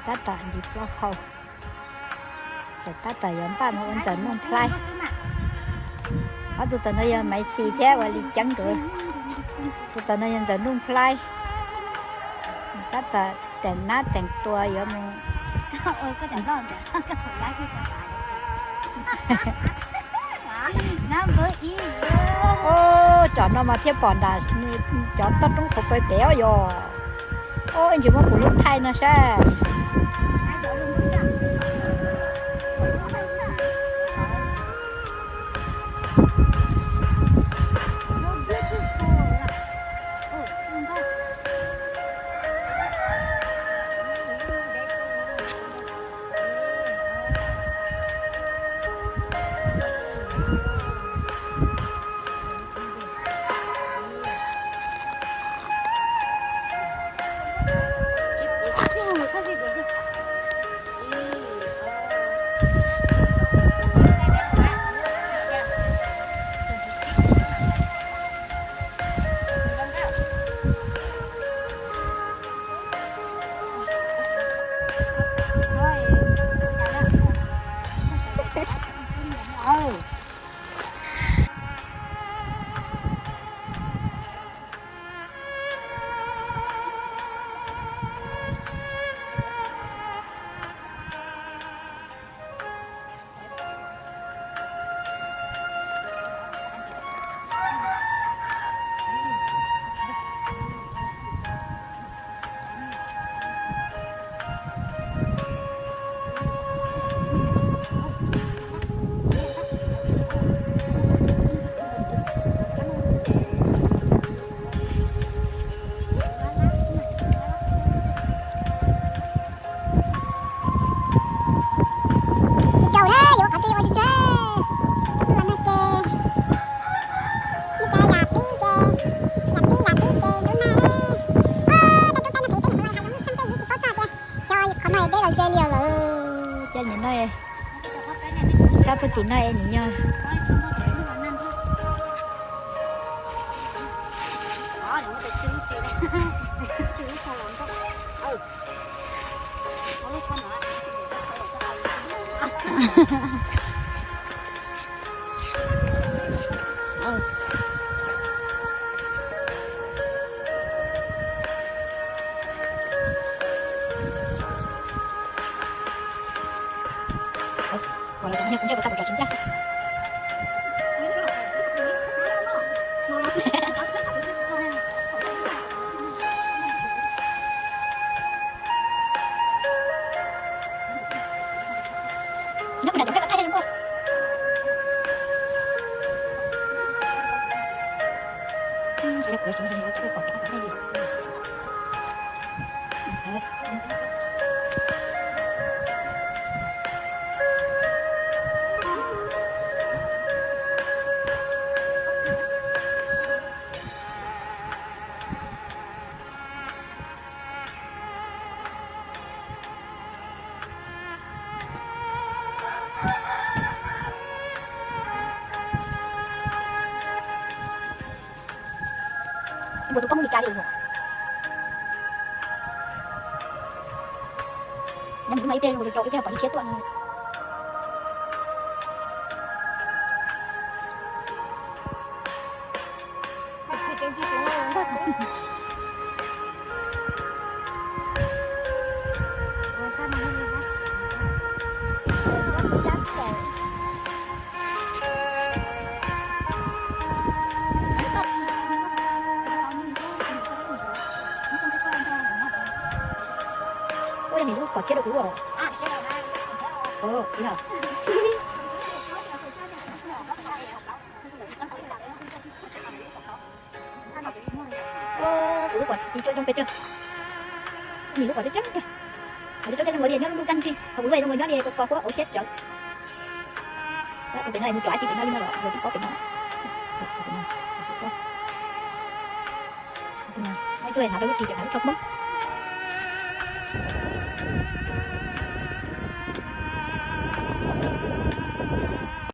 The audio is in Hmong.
Tab tom ncig plaub hau, txawm tab tom yuav npaj mus ua Ntxawm Nuj Nplhaib. Ob tug tom no yog Maiv Xis thiab ua Li Ceeb nkawd. Tus tom no yog Ntxawm Nuj Nplhaib, tab tom teem nab teem tua yuav mus. Ub, cov no mas thiaj pom nram cov toj roob qhuav pawg kev os yog. Ub, ntsis muab kuv lub thaij no saib. Tsis caum na, yuav qhov twg ua tsis tseg. Ua no ces nej cov yam pib ces, yam pib yam pib ces lub nag, tej tub peb no peb nyuam qhuav los hais los muaj txheej tej yus tsis paub txog tias xyov qhov no deb los ze li lawm. Ces nim no sab puag tim no es nim no Npua tus koj muab li cas li os? Nyob mus lub no ib pliag, npua tus caum ib pliag pom ib tshiab tuaj no. Nws lub pom tshiab rau kuv ua. Kuv lub pom tsis tshua zoo pes tsawg. Nws lub pom tseeb tseeb tiag. Kuv cov coj zoo ua li nyob lub ntuj kaj ntsis, ho kuv lub zoo ua nyob li ko ko huab auv siab tsawv. Tus pem no mus tso tsis pem no li no los yog tib pob pem no. Tus no, tus no, hnov rau lub ris ces hnov lub tsho Hmoob.